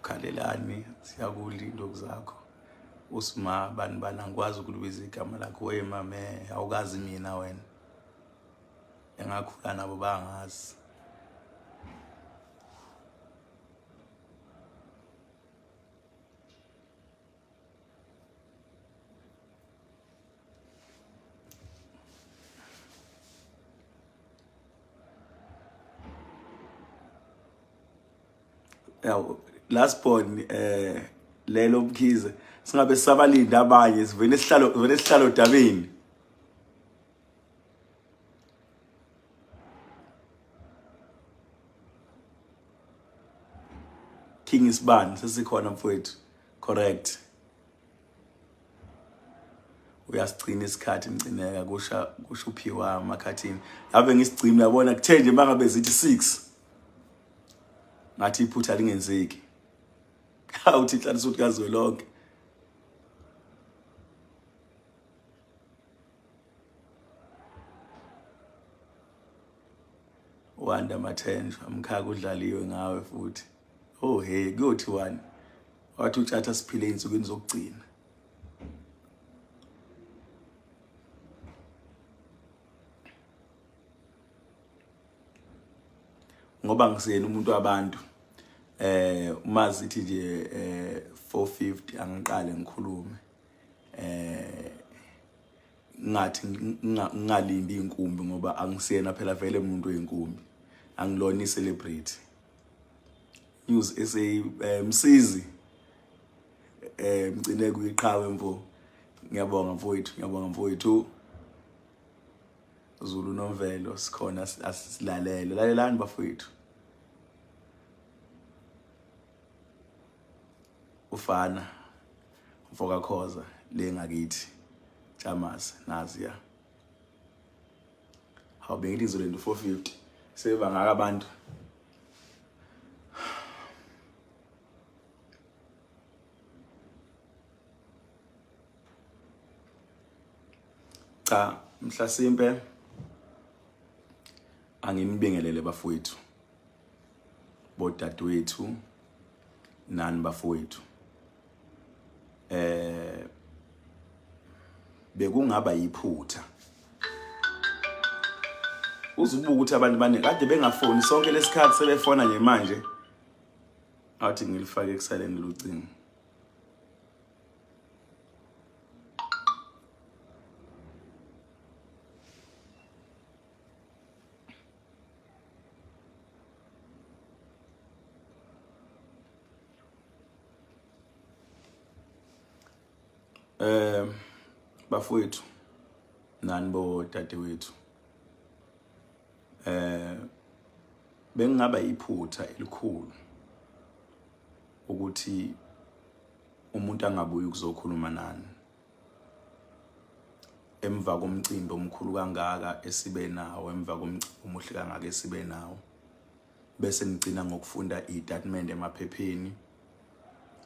Ukhalelani siyakudla into zakho. Usima bani bani angikwazi ukulibiza igama lakho we mame awukazi mina wena. Engakhula nabo bangazi. Yawo last born eh lelo mkhize singabe sabalinda abanye sivele sihlalo vele sihlalo dabeni King Isibani sesikhona mfowethu correct uyasigcina isikhathi mgcineka kusha kusho uphiwa amakhathini ave ngisigcina yabona kuthe nje mangabe zithi 6 ngathi iphutha lingenzeki awuthi inhlanhla ukuthi kazwelonke Wanda Mathenjwa mkhaka udlaliwe ngawe futhi oh hey kuyothiwani wathi utshatha siphile einsukwini zokugcina ngoba ngisiyena umuntu wabantu eh uma zithi nje eh 450 angiqale ngikhulume eh ngathi ngingalindi inkumbi ngoba angisiyena phela vele umuntu wenkumbi angilona i-celebrity news SA eh, msizi eh mgcine kuyiqhawe mfo ngiyabonga mfowethu ngiyabonga mfowethu Zulu Nomvelo sikhona asilalele lalelani bafowethu ufana mfoka Khoza le ngakithi Tshamase nazi ya hawu bengithi ngizolenda u-450 sebangaka abantu cha mhlasimpe anginibingelele bafowethu bodadewethu nani bafowethu eh bekungaba yiphutha uzubuka ukuthi abantu bane kade bengafoni sonke lesikhathi sebefona nje manje athi ngilifake kusilent lucingo Eh bafowethu nani bo dadewethu eh bengingaba iphutha elikhulu ukuthi umuntu angabuyi ukuzokhuluma nani emva komcimbi omkhulu kangaka esibe nawo emva komcimbi omuhle kangaka esibe nawo bese nigcina ngokufunda itatimende emaphepheni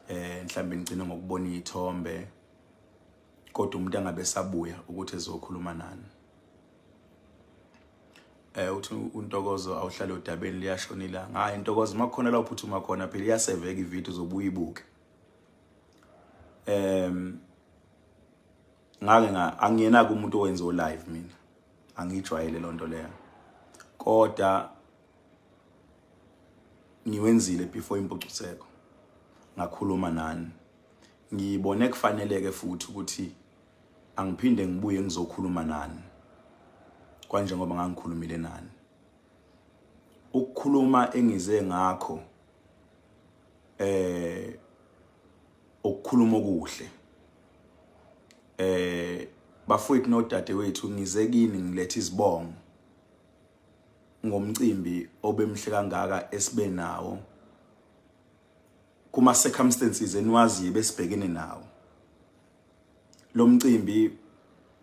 eh mhlambe nigcina ngokubona izithombe kodwa umuntu angabe sabuya ukuthi ezokhuluma nani eh uthi untokozo awuhlale odabeni liyashona ilanga hayi intokozo makukhona la uphuthuma khona phela iyaseveka ivideo uzobuya ibuke ngake nga angiyena umuntu owenza o live mina angijwayele lonto leyo kodwa ngiwenzile before impucuseko ngakhuluma nani ngibone kufaneleke futhi ukuthi angiphinde ngibuye ngizokhuluma nani kwanjengoba ngangikhulumile nani ukukhuluma engize ngakho eh ukukhuluma okuhle eh bafowethu nodadewethu ngize kini ngiletha izibongo ngomcimbi obemhle kangaka esibe nawo kuma circumstances eniwaziyo besibhekene nawo lo mcimbi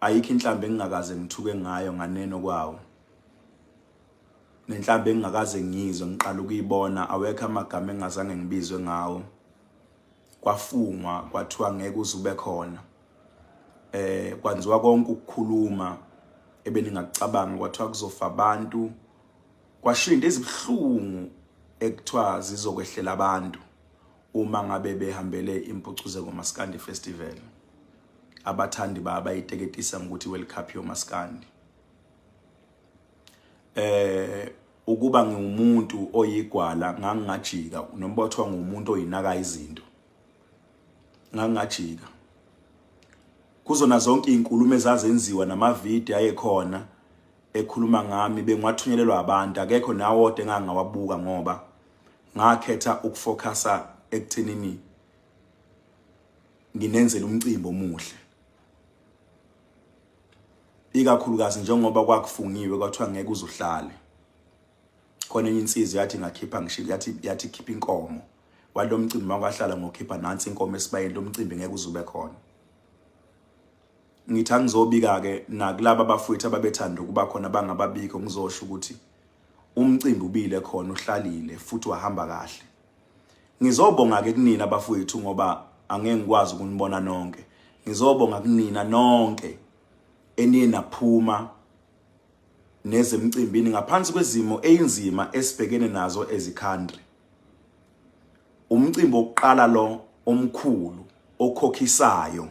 ayikho inhlambi engingakaze ngithuke ngayo nganeno kwawo nenhlambi engingakaze ngiyizwe ngiqala ukuyibona awekho amagama engingazange ngibizwe ngawo kwafungwa kwathiwa ngeke uze ube khona eh kwanziwa konke ukukhuluma ebeningakucabanga kwathiwa kuzofa abantu kwashinda izibuhlungu ekuthiwa zizokwehlela abantu. Uma ngabe behambele Impucuzeko Maskandi Festival, abathandi bayayiteketisa ngokuthi World Cup yomaskandi. Ukuba ngiwumuntu oyigwala ngangingajika, noma kuthiwa ngumuntu oyinaka izinto, ngangingajika kuzona zonke izinkulumo ezazenziwa namavidiyo ayekhona ekhuluma ngami, bengiwathunyelelwa abantu, akekho nawodwa engangawabuka ngoba ngakhetha ukufocusa ekuthenini nginenzele umcimbi omuhle, ikakhulukazi njengoba kwakufungiwe kwathiwa ngeke uzuhlale khona. Enye insizwa yathi ngakhipha ngisho yathi khipha inkomo, wathi lo mcimbi makwahlala ngokhipha nansi inkomo esibayeni, lo mcimbi ngeke uzube khona. Ngithi angizobika ke nakulaba abafowethu ababethanda ukuba khona bangababikho, ngizosho ukuthi umcimbi ubile khona, uhlalile futhi wahamba kahle. Ngizobonga ke kunina abafowethu ngoba angeke ngikwazi ukunibona nonke. Ngizobonga kunina nonke eniye naphuma nezemcimbini ngaphansi kwezimo eyinzima esibhekene nazo as country. Umcimbi wokuqala lo omkhulu okhokhisayo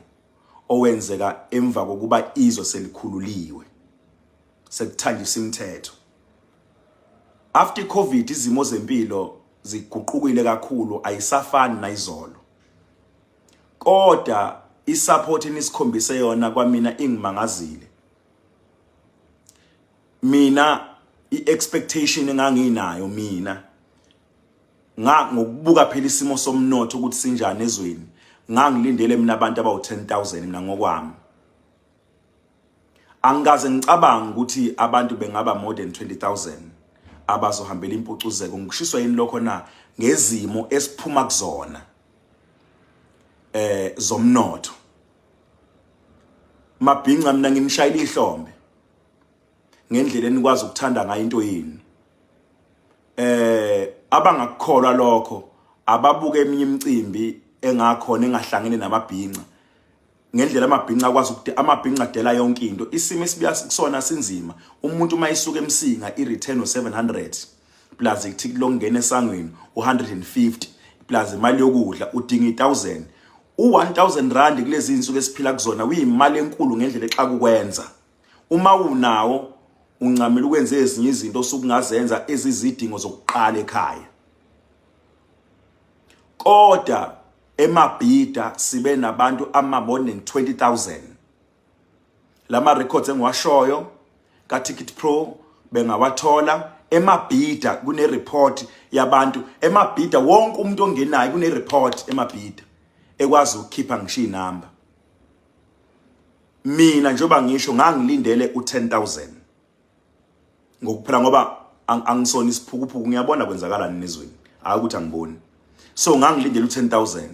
owenzeka emva kokuba izwe selikhululiwe, sekuthanjiswa imithetho after COVID. Izimo zempilo ziguqukile kakhulu, ayisafani nayizolo, kodwa isupport enisikhombise yona kwamina ingimangazile. Mina iexpectation enganginayo mina nga ngokubuka phela isimo somnotho ukuthi sinjani ezweni, ngangilindele mina abantu abawu-10,000. Mina ngokwami angikaze ngicabanga ukuthi abantu bengaba more than 20,000 abazohambela Impucuzeko. Ngishiswa yini lokho na? Ngezimo esiphuma kuzona zomnotho. Mabhinca, mina nginishayela ihlombe ngendlela enikwazi ukuthanda ngayo into yenu. Abangakukholwa lokho ababuke eminye imicimbi engakhona engahlangene namabhinca, ngendlela amabhinca akwazi ukuthi amabhinca adela yonke into. Isimo esibuya kusona sinzima. Umuntu uma isuka eMsinga, i-return u-700 plus ithikithi lokungena esangweni u-150 plus imali yokudla, udinga i-1000. U-1000 rand kulezi insuku esiphila kuzona uyimali enkulu ngendlela exaka ukwenza. Uma unawo, uncamela ukwenza ezinye izinto osukungazenza ezizidingo zokuqala ekhaya. Kodwa eMabhida sibe nabantu ama more than 20,000. Lama records engiwashoyo ka Ticket Pro bengawathola eMabhida. Kune report yabantu eMabhida, wonke umuntu ongenayo kune report eMabhida ekwazi ukukhipha ngisho inamba. Mina njengoba ngisho, ngangilindele u10000 ngokuphela ngoba angisona isiphukuphuku, ngiyabona kwenzakalani nezweni, hayi ukuthi angiboni. So ngangilindele u10000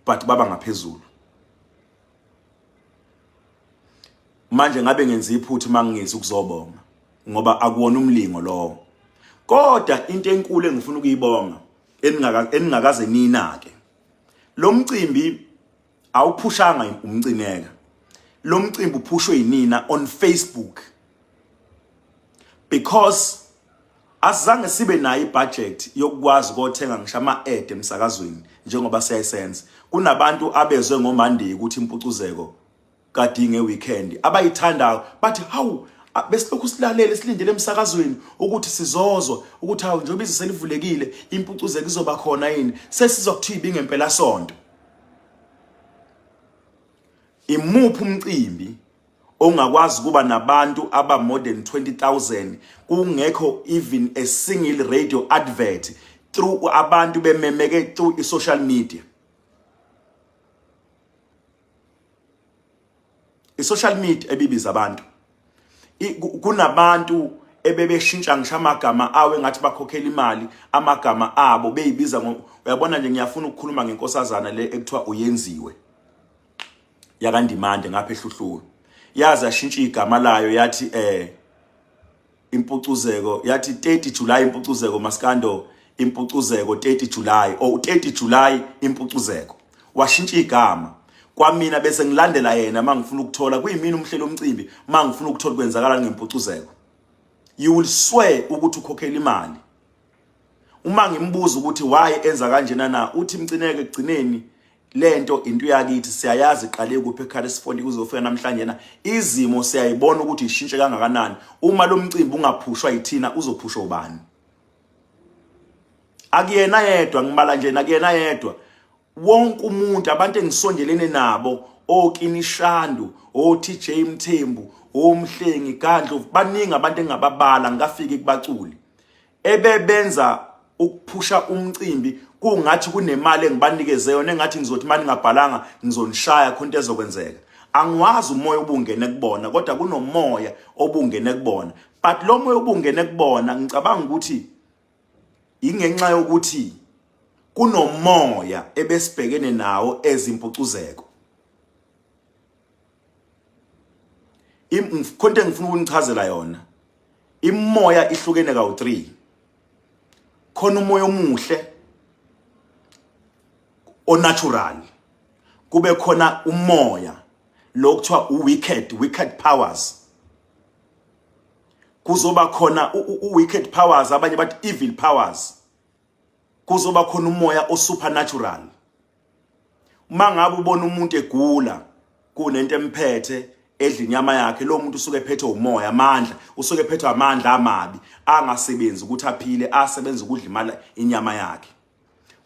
but baba ngaphezulu. Manje ngabe ngenza iphutha mangithi ukuzobonga ngoba akuwona umlingo lowo. Kodwa into enkulu engifuna ukuyibonga eningakaze ninake, lo mcimbi awuphushanga uMcineka, lo mcimbi uphushwe yinina on Facebook, because asizange sibe nayo ibudget yokukwazi ukothenga ngisho ama-ad emsakazweni njengoba siyayisenza. Kunabantu abezwe ngoMonday ukuthi Impucuzeko kade nge-weekend, abayithandayo bathi, "Hawu, besilokhu silalele, silindele emsakazweni ukuthi sizozwa ukuthi hawu, njengoba izwe selivulekile, Impucuzeko izoba khona yini?" Sesizwa kuthiwa ibingempela sonto. Imuphi umcimbi ongakwazi ukuba nabantu aba more than 20,000 kungekho even a single radio advert, through abantu bememeke through i-social media? I-social media ebibiza abantu. Kunabantu ebebeshintsha ngisho amagama awe ngathi bakhokhela imali, amagama abo beyibiza. Uyabona nje, ngiyafuna ukukhuluma ngenkosazana le ekuthiwa uyenziwe yakaNdimande ngapha eHluhluwe, yaze yashintsha igama layo, yathi Impucuzeko, yathi 30 July Impucuzeko Maskando, Impucuzeko 30 July or 30 July Impucuzeko, washintsha igama. Kwamina bese ngilandela yena mangifuna ukuthola, kuyimina umhleli omcimbi, mangifuna ukuthola kwenzakala ngeMpucuzeko. You will swear ukuthi ukhokhela imali. Uma ngimbuza ukuthi why enza kanjena na, uthi Mcineka ekugcineni lento into yakithi siyayazi iqale kuphi ekhaya esifondi kuzofika namhlanje na izimo siyayibona ukuthi ishintshe kangakanani. Uma lo mcimbi ungaphushwa yithina uzophushwa ubani? Akuyena yedwa, ngibala nje nakuyena yedwa, wonke umuntu, abantu engisondelene nabo, okinishandu, oTJ Mthembu, omhlengi Gandlo, baningi abantu engingababala ngikafiki kubaculi ebebenza ukuphusha umcimbi kungathi kunemali engibanikeze yona, engathi ngizothi mani ngabhalanga ngizonishaya khona into ezokwenzeka. Angiwazi umoya obungene kubona, kodwa kunomoya obungene kubona. But lo moya obungene kubona ngicabanga ukuthi ingenxa yokuthi kunomoya ebesibhekene nawo ezimpucuzeko. Khonto engifuna ukunichazela yona, imoya ihlukene kawu-3. Khona umoya omuhle onatural, kube khona umoya lo kuthiwa u-wicked, wicked powers. Kuzoba khona u-wicked powers, abanye bathi evil powers. Kuzoba khona umoya o-supernatural. Uma ngabe ubona umuntu egula kunento emphethe edla inyama yakhe, lo muntu usuke ephethwe umoya, amandla, usuke ephethwe amandla amabi angasebenzi ukuthi aphile, asebenza ukudla imali, inyama yakhe.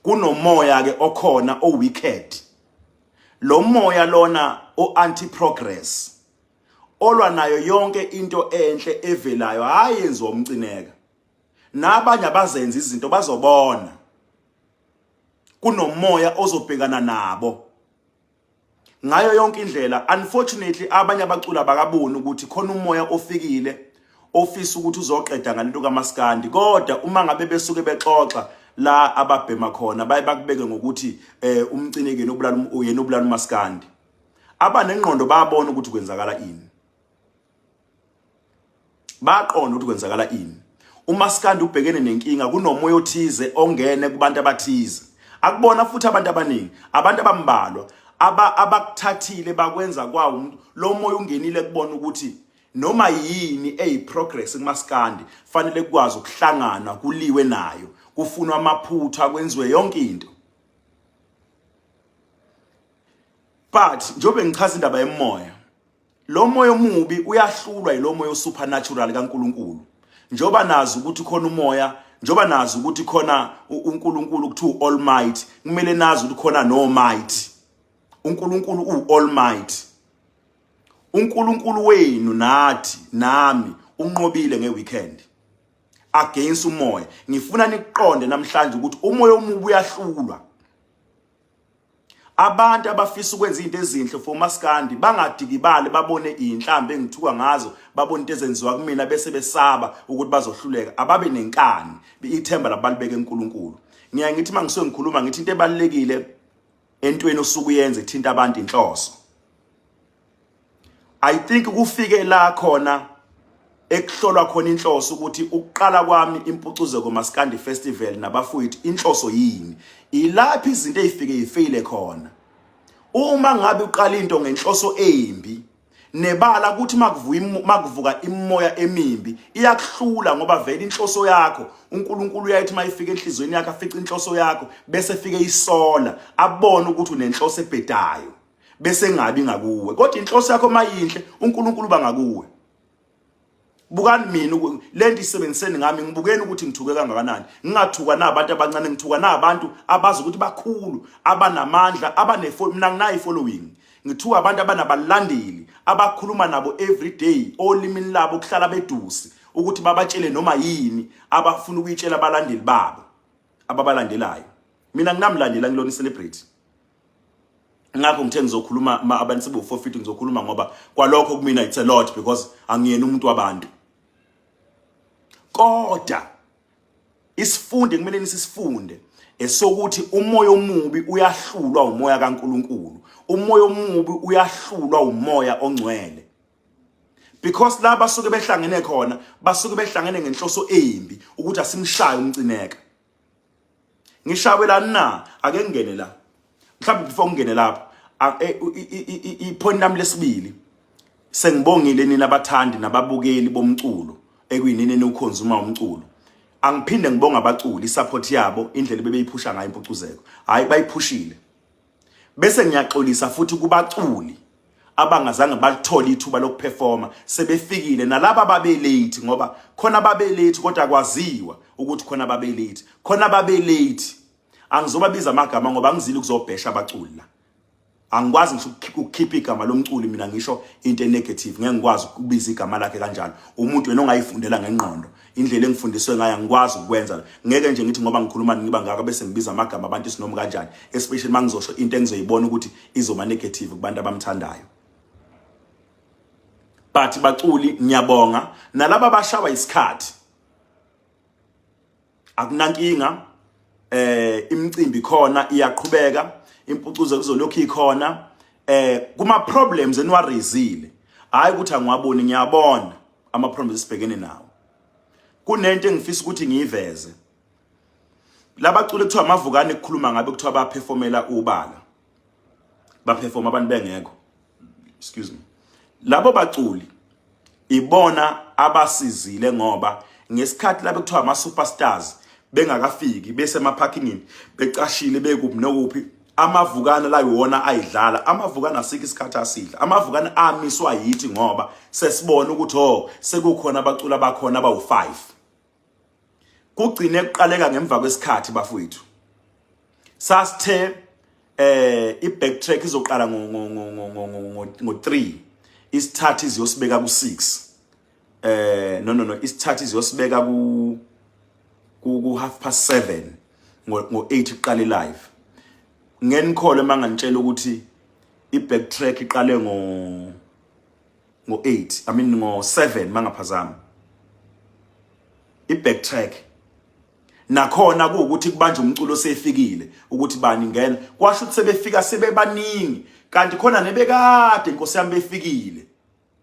Kunomoya ke okhona o wicked, lo moya lona o anti progress, olwa nayo yonke into enhle evelayo. Hayi, yenziwa umcineka nabanye abazenza izinto bazobona kunomoya ozobhekana nabo ngayo yonke indlela. Unfortunately abanye abaculi abakaboni ukuthi khona umoya ofikile ofisa ukuthi uzoqeda ngalento kaMaskandi, kodwa uma ngabe besuke bexoxa la ababhema khona baye bakubeke ngokuthi umcineki nobulala, yena obulala uMaskandi. Abanengqondo bayabona ukuthi kwenzakala ini, baqonda ukuthi kwenzakala ini. UMaskandi ubhekene nenkinga, kunomoya othize ongene kubantu abathize, akubona futhi abantu abaningi, abantu abambalwa abakuthathile bakwenza kwawo. Lo moya ungenile kubona ukuthi noma yini eyi-progress kumaskandi fanele kukwazi ukuhlangana kuliwe nayo, kufunwa amaphutha, kwenziwe yonke into. But njengoba ngichaza indaba yemoya, lo moya omubi uyahlulwa yilo moya osupernatural kaNkuluNkulu. Njengoba nazi ukuthi khona umoya, njengoba nazi ukuthi khona uNkulunkulu kuthiwa Almighty, kumele nazi ukuthi khona no might. uNkulunkulu u-Almighty, uNkulunkulu wenu nathi nami unqobile ngeweekend against umoya. Ngifuna niqonde namhlanje ukuthi umoya omubi uyahlulwa. Abantu abafisa ukwenza izinto ezinhle for uMaskandi bangadikibali, babone inhlambi engithuka ngazo, babone into ezenziwa kumina bese besaba ukuthi bazohluleka. Ababe nenkani, ithemba labalibeke eNkulunkulu. Ngiyaye ngithi mangisuke ngikhuluma ngithi into ebalekile entweni osuke uyenze ithinta abantu inhloso. I think kufike la khona ekuhlolwa khona inhloso ukuthi ukuqala kwami impucuzeko Maskandi Festival nabafowethu inhloso yini, ilaphi izinto ezifike ifeyile khona. Uma ngabe uqala into ngenhloso embi, nebala ukuthi makuvuka imoya emimbi iyakuhlula, ngoba vele inhloso yakho uNkulunkulu uyayithi mayifika enhlizweni yakho afice inhloso yakho bese fike isola, abone ukuthi unenhloso ebhedayo bese ngabi ngakuwe. Kodwa inhloso yakho mayinhle, uNkulunkulu bangakuwe. Bukani mina lento isebenziseni ngami, ngibukeni ukuthi ngithuke kangakanani. Ngingathuka nabantu abancane, ngithuka nabantu abazi ukuthi bakhulu, abanamandla, abane, mina nginayo following. Ngithuka abantu abanabalandeli abakhuluma nabo every day olimini labo, kuhlala bedusi ukuthi babatshele noma yini abafuna ukuyitshela abalandeli babo ababalandelayo. Mina nginamlandela, ngilona celebrity. Ngakho ngithe ngizokhuluma ma abantu sebe 450, ngizokhuluma ngoba kwalokho kumina it's a lot because angiyena umuntu wabantu. Kodwa isifunde kumele nisisifunde esokuthi umoya omubi uyahlulwa umoya kaNkuluNkulu, umoya omubi uyahlulwa umoya ongcwele, because la basuke behlangene khona basuke behlangene ngenhloso embi ukuthi asimshaye umcineka. Ngishawelani na? Ake ngingene la mhlawumbe before ngingene lapho, i-point lami lesibili, sengibongile nina abathandi nababukeli bomculo ekuyinini eniwuconsume umculo. Angiphinde ngibonga abaculi isupport yabo, indlela bebeyiphusha ngayo impucuzeko. Hayi, bayiphushile. Bese ngiyaxolisa futhi kubaculi abangazange balithole ithuba lokuperforma sebefikile, nalaba babe late, ngoba khona babe late kodwa kwaziwa ukuthi khona babe late, khona babe late. Angizobabiza amagama ngoba angizile ukuzobhesha abaculi la. Angikwazi ngisho ukukhipha igama lomculi mina ngisho into enegative, ngeke ngikwazi ukubiza igama lakhe kanjalo. Umuntu wena ongayifundela ngengqondo indlela engifundiswe ngayo, angikwazi ukwenza. Ngeke nje ngithi ngoba ngikhuluma ngiba ngaka bese ngibiza amagama abantu isinoma kanjani, especially mangizosho into engizoyibona ukuthi izoba negative kubantu abamthandayo. But baculi, ngiyabonga nalaba abashawa isikhathi, akunankinga. Imicimbi khona iyaqhubeka, impucuzo kuzolokhu ikhona. Kuma problems eniwaraisile, hayi ukuthi angiwaboni, ngiyabona ama problems esibhekene nawo. Kunento engifisa ukuthi ngiyiveze: labaculi kuthiwa amavukane, kukhuluma ngabe kuthiwa baperformela ubala, baperform abantu bengekho, excuse me, labo baculi ibona abasizile, ngoba ngesikhathi labe kuthiwa ama superstars bengakafiki, bese emaparkingini becashile, bekuphi nokuphi, amavukana la iwona ayidlala. Amavukana asikho isikhathi asidla, amavukana amiswa yithi ngoba sesibona ukuthi oh, sekukhona abacula bakhona abawu5. Kugcine kuqaleka ngemva kwesikhathi, bafowethu. Sasithe i-backtrack izoqala ngo 3, isithathu iziyosibeka ku 6. No, no, no, isithathu iziyosibeka ku 7:30, ngo 8 iqale live. Ngenikholwe manganitshela ukuthi i-backtrack iqale ngo 8, I mean ngo 7 mangaphazama i-backtrack. Nakhona kuwukuthi kubanje umculo sefikile ukuthi bani ngena, kwasho ukuthi sebefika sebebaningi, kanti khona nebekade, inkosi yami, befikile,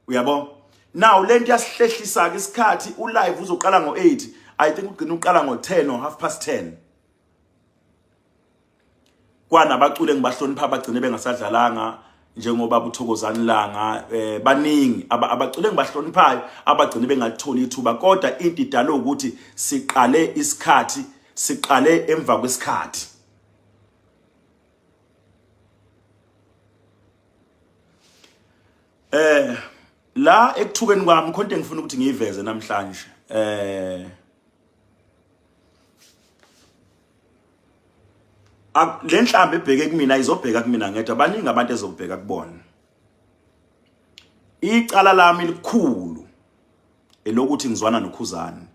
uyabo. Now lento yasihlehlisa ke isikhathi. Ulive uzoqala ngo8, I think ugcina uqala ngo10 or half past 10. Kwanabaculi engibahlonipha abagcine bengasadlalanga, njengoba buThokozani Langa, baningi abaculi engibahloniphayo abagcine bengalitholi ithuba, kodwa into idala ukuthi siqale isikhathi, siqale emva kwesikhathi. La ekuthukeni kwami khonto engifuna ukuthi ngiyiveze namhlanje. Le nhlambi ebheke kumina izobheka kumina ngedwa, baningi abantu ezobheka kubona. Icala lami likhulu elokuthi ngizwana noKhuzani.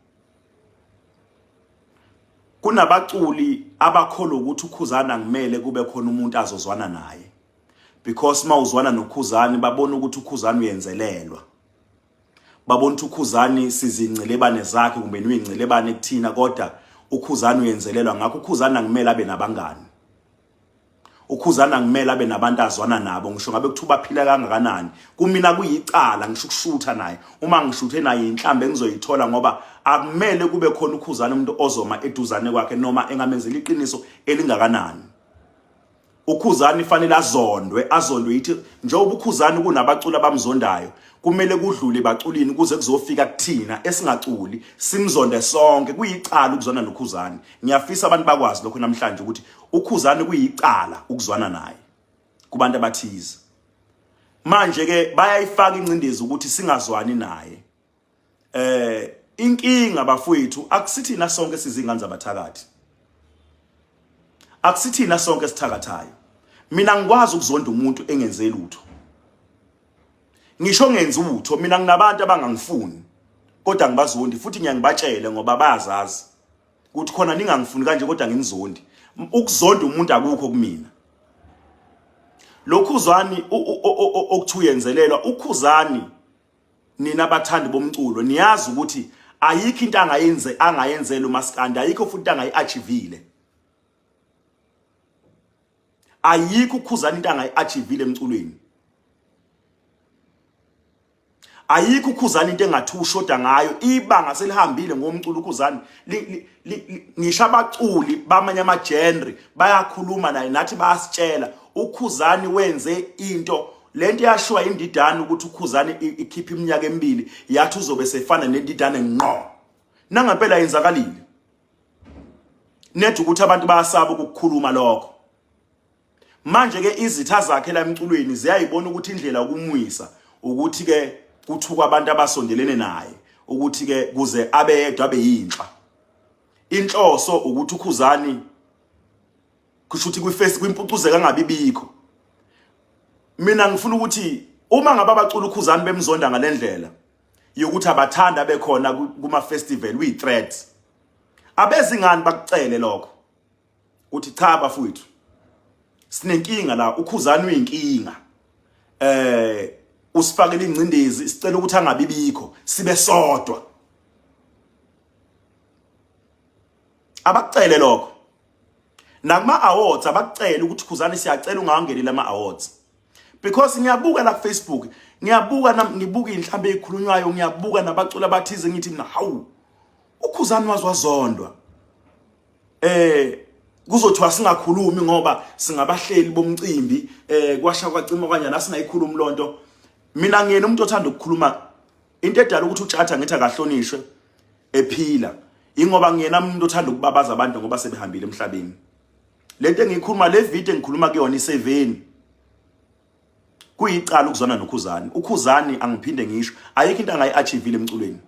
Kunabaculi abakholwa ukuthi uKhuzani angimele kube khona umuntu azozwana naye, because mawuzwana noKhuzani babona ukuthi uKhuzani uyenzelelwa, babona ukuthi uKhuzani sizincelebane zakhe kumbe nuyincelebane kuthina, kodwa uKhuzani uyenzelelwa. Ngakho uKhuzani angimele abe nabangani, uKhuzani angimele abe nabantu azwana nabo, ngisho ngabe kuthiwa baphila kangakanani. Kumina kuyicala ngisho ukushutha naye. Uma ngishuthe naye, inhlambe engizoyithola, ngoba akumele kube khona uKhuzani umuntu ozoma eduzane kwakhe noma engamenzela iqiniso elingakanani. UKhuzani fanele azondwe, azondwe yithi. Njengoba uKhuzani kunabaculi abamzondayo, kumele kudlule baculini kuze kuzofika kuthina esingaculi, simzonde sonke. Kuyicala ukuzwana noKhuzani. Ngiyafisa abantu bakwazi lokho namhlanje, ukuthi uKhuzani kuyicala ukuzwana naye kubantu abathize. Manje ke bayayifaka incindezi ukuthi singazwani naye. Inkinga, bafowethu, akusithina sonke sizingane zabathakathi, akusithina sonke sithakathayo. Mina ngikwazi ukuzonda umuntu engenze lutho, ngisho ngenza utho. Mina nginabantu abangangifuni kodwa ngibazondi futhi, ngiyangibatshele ngoba bayazazi ukuthi khona ningangifuni kanje kodwa nginizondi. Ukuzonda umuntu akukho kumina. Lokhuzani okuthiwa uyenzelelwa uKhuzani, nina abathandi bomculo niyazi ukuthi ayikho into angayenze angayenzela umaskandi, ayikho futhi into angayi-achievile, ayikho uKhuzani into angayi-achievile emculweni, ayikho uKhuzani into engathi ushoda ngayo. Ibanga selihambile ngomculo uKhuzani. Ngisho abaculi bamanye ama-genre bayakhuluma naye, nathi bayasitshela uKhuzani wenze into. Lento yashiwa indidane ukuthi uKhuzani ikhipha iminyaka emibili, yathi uzobe sefana nendidane ngqo. Nangempela yenzakalile. Nedi ukuthi abantu bayasaba ukukhuluma lokho. Manje ke izitha zakhe la emculweni ziyayibona ukuthi indlela ukumwisa ukuthi ke kuthuka abantu abasondelene naye ukuthi ke kuze abe yedwa abe yinhla. Inhloso ukuthi uKhuzani kusho ukuthi kwiface kwimpucuzeka angabibikho. Mina ngifuna ukuthi uma ngabe abacula uKhuzani bemzonda ngalendlela yokuthi abathanda bekhona kuma festival uyi threat. Abezingani bakucele lokho. Uthi cha bafowethu sinenkinga la ukhuzani uyinkinga eh usifakele ingcindezi sicela ukuthi angabibikho sibe sodwa abakucele lokho nakuma awards abakucele ukuthi khuzani siyacela ungangeneli ama awards because ngiyabuka la ku Facebook ngiyabuka nami ngibuka inhlambe ezikhulunywayo ngiyabuka nabaculi abathize ngithi mina hawu ukhuzani wazwazondwa eh kuzothiwa singakhulumi ngoba singabahleli bomcimbi eh kwasha kwacima kanjani asingayikhulumi lonto mina ngiyena umuntu othanda ukukhuluma into edala ukuthi utshatha ngithi akahlonishwe ephila ingoba ngiyena umuntu othanda ukubabaza abantu ngoba sebehambile emhlabeni lento engiyikhuluma le video engikhuluma kuyona iseveni Kuyicala ukuzwana noKhuzani. UKhuzani angiphinde ngisho ayikho into angayi-achievile emculweni.